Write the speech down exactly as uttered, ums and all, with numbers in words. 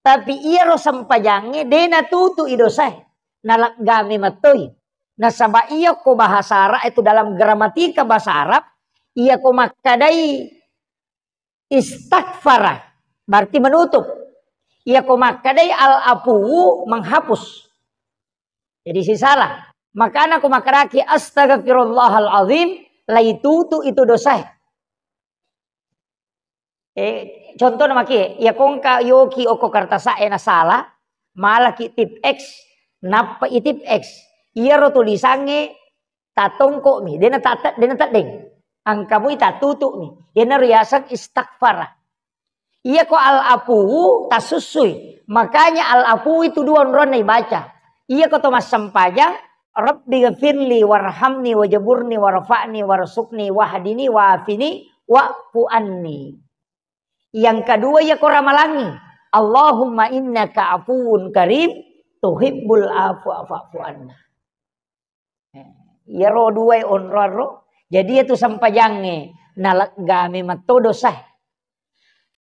Tapi iyaro sempajangnge de natutu'i dosae, naleggame mettoi. Nasaba iya ko bahasa Arab itu, dalam gramatika bahasa Arab, iya ko makkadai istaghfara, berarti menutup. Iya ko makkadai al-afuwu, menghapus. Jadi sisala. Makana ko makkadaki astaghfirullahal azim, laitutu itu dosae. Eh, contohna maki, iya ko engka yoki okko kertasa'e nasala, malaki tip X, nappa i tip X. Iyaro tulisangnge tatongko'mi, dena tate-, dena teddeng. Engka mui tatutu'mi. Iyanaro yaseng istaghfara. Iya ko al-afuwu tasussui. Makanya al-afuwu itu dua onronna ibaca. Iya ko to massempajang, Rabbi ghafirli warhamni wajaburni warfa'ni warzuqni wahdini wa'afini wa'fu anni. Yang kedua, iya ko ramalangi, Allahumma innaka afuwun karim, tuhibbul afwa fa'fu anna. Iyaro duae onroang ro. Jadi iyatu sempajangnge naleggame metto dosae.